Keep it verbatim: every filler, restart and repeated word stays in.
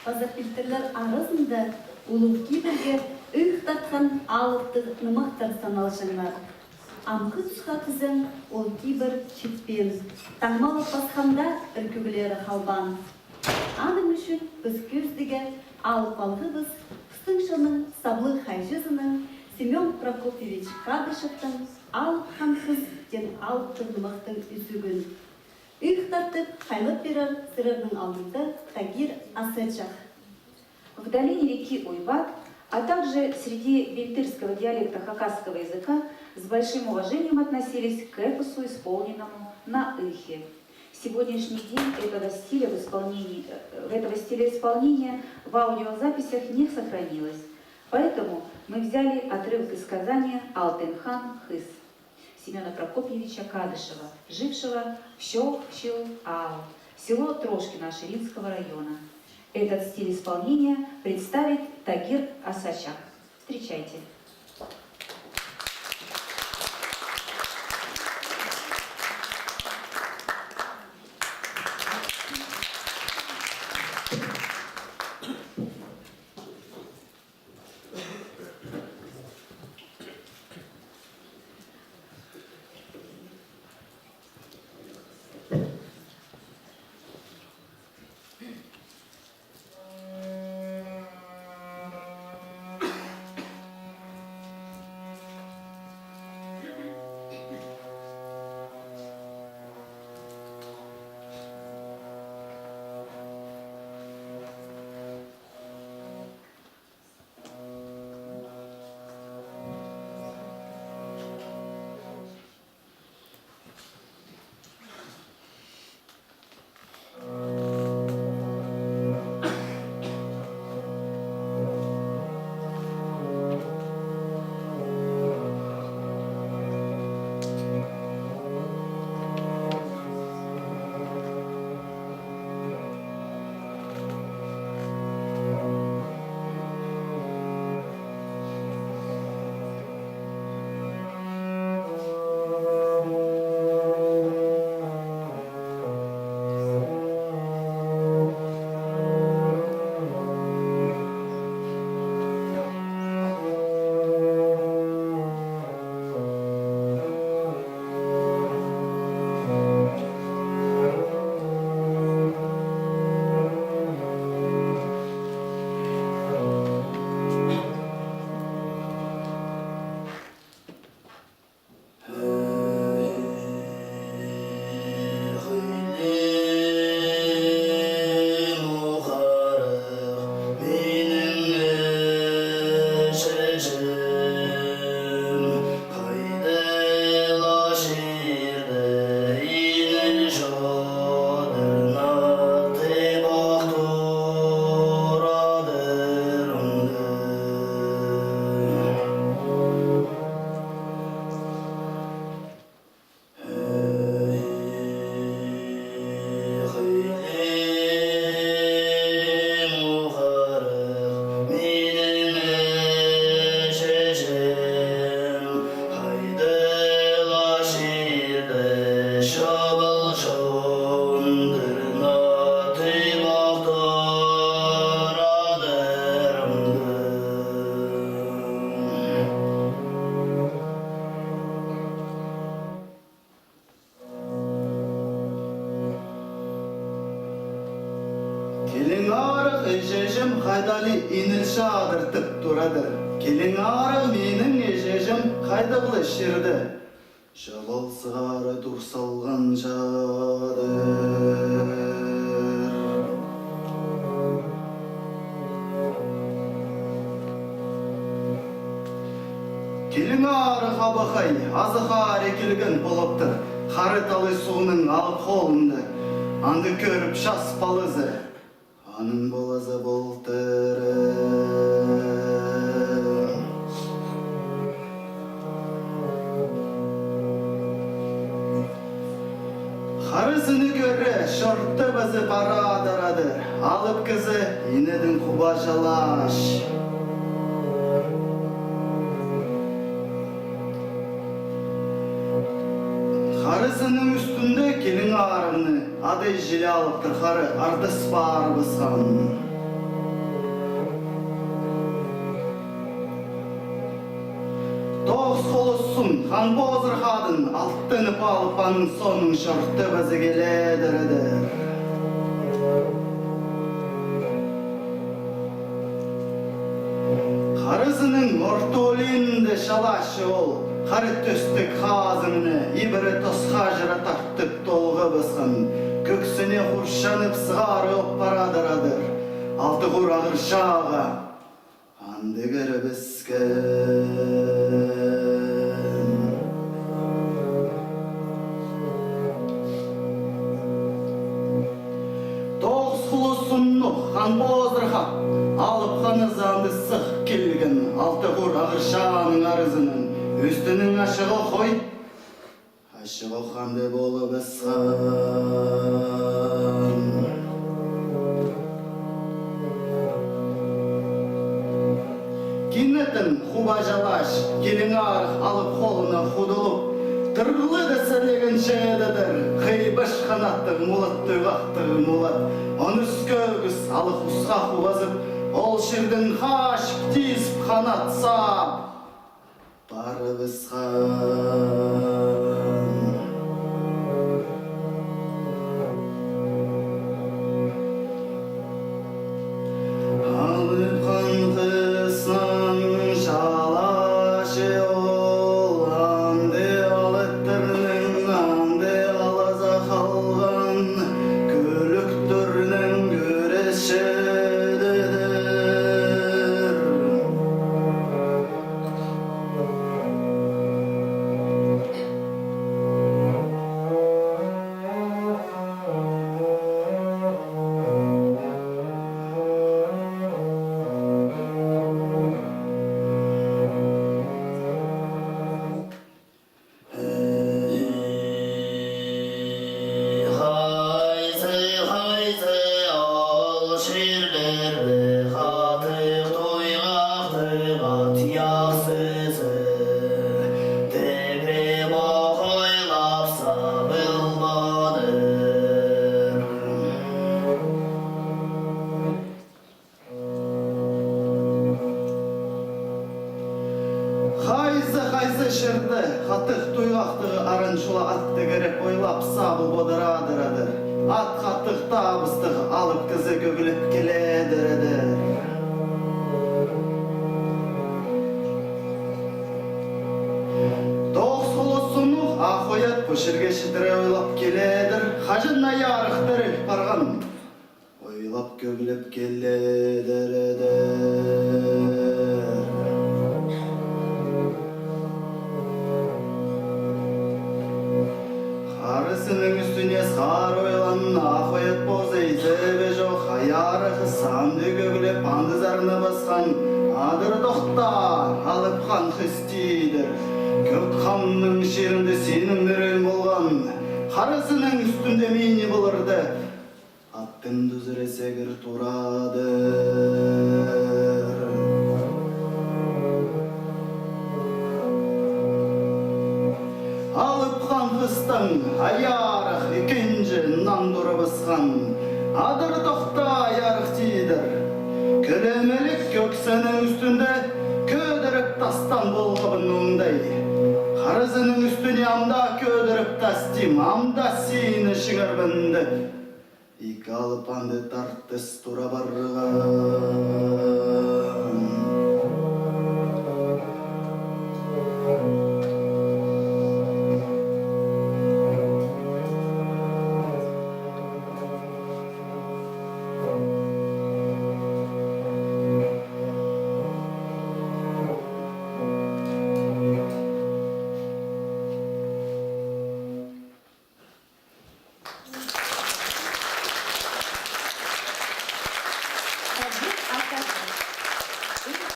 Паза пилтірлер аразында улуғ кибірге ыйыхтатхан алыптығ нымахтар саналҷаңнар. Амғы тусха кізең ол кибір читпеен, таңмалап пасханда, іркӱглері халбаан. Аның ӱчӱн піс кӧзідіге алып алғабыс пістің чонның саблығ хайҷызының Семён Прокопьевич Кадышевтің «Алып хан хыс» теен алыптығ нымахтың ӱзӱгін. Ыйыхтап, хайлап пирер сірернің алнында Тагир Асачах. В долине реки Уйват, а также среди бельтырского диалекта хакасского языка с большим уважением относились к эпосу, исполненному на ыйыхе. Сегодняшний день этого стиля в исполнении, э, этого стиля исполнения в аудиозаписях не сохранилось, поэтому мы взяли отрывок из сказания «Алтын хан хыс» Семёна Прокопьевича Кадышева, жившего в Чоох-Чыл аал, село Трошкино Аширинского района. Этот стиль исполнения представит Тагир Асачах. Встречайте. Килиңарығ, іҷежем, хайдағ-ле иніл чадыр тіп турадыр. Килиңарығ, минің іҷежем, хайдағ-ле чирде чабал сығара тур салған чадыр. Килиңарығ, абахай, азахха ары килген полыптыр. Хара талай суғның алып холында. Анда кӧріп час палазы. Аның палазы полтыр. Харызыны кӧре, чуртап ызып парадыр адыр. Алып кізі инедең хубаҷалааш. Харызының ӱстӱнде Килиңарығны адай чіли алыптыр хара ардас парыбысхан. Хан Позырах адын алтанып алып, аның соонаң чортыбызы келедір еді. Харызының орта олинда чалаачы ол хара тӧстіг хазыңны ибіре тосха чыра тартып толғабысхан, кӧксіне хурчанып сығара ӧп парадыр адыр. Алты хур ағырчаа анда кірібіскен. Тоғыс хулу сыннығ Хан Позырах алып ханызы анда сых килген алты хур ағырчааның аразынаң ӱстӱнең ачығох ой, ачығох анда полыбысхан. Кинетін хуба чалаач килең арах алып холына худулып, тырлы даа сілегенче ӧдедір хыйбаш ханаттығ мулат, туйғахтығ мулат. Он ӱс кӧгіс алых усха хубазып, ол чирдең хаачып, тизіп, ханат саап парыбысхан. Алып Хан Хыстың чалаачы ол анда алыптарнаң, анда алаза халған кӱлӱктернең кӱресчедір. Хайзы, хайзы ол чирлер бе, хатығ туйғахтығ ат яхсызы, тибіреп ох ойлап сабылбадыр. Хайзы, хайзы чирде хатығ туйғахтығ аран чула ат тигіреп ойлап сабылбадыр адыр. Ат хатығ табыстығ алып кізі кӧглеп киледір еді. Тоғыс хулу сыннығ ах ой ат пу чирге читіре ойлап киледір. Хаҷан на ярых тіріл парған. Ойлап кӧглеп киледір еді. Харызының ӱстӱне сығар ойлаан ах ой ат позы изебе чох, а ярых анда кӧглеп, анда сарнабысхан. Адыр тохта, Алып Хан Хыс, тидір. Кӧк ханның чирінде синің мӧрең полған. Харызының ӱстӱнде мині поларды. Аттың тӱзіре сегір турадыр. Алып Хан Хыстың ай ярых ікінҷі нан турыбысхан. Адыр тохта, ай ярых, тидір. Кӧлемелік кӧксінің ӱстӱнде кӧдіріп тастаан полғабын оңдай. Харызының ӱстӱне амда кӧдіріп тастим, амда сині чиңербін деп. Ікі алып анда тартыс тура парған.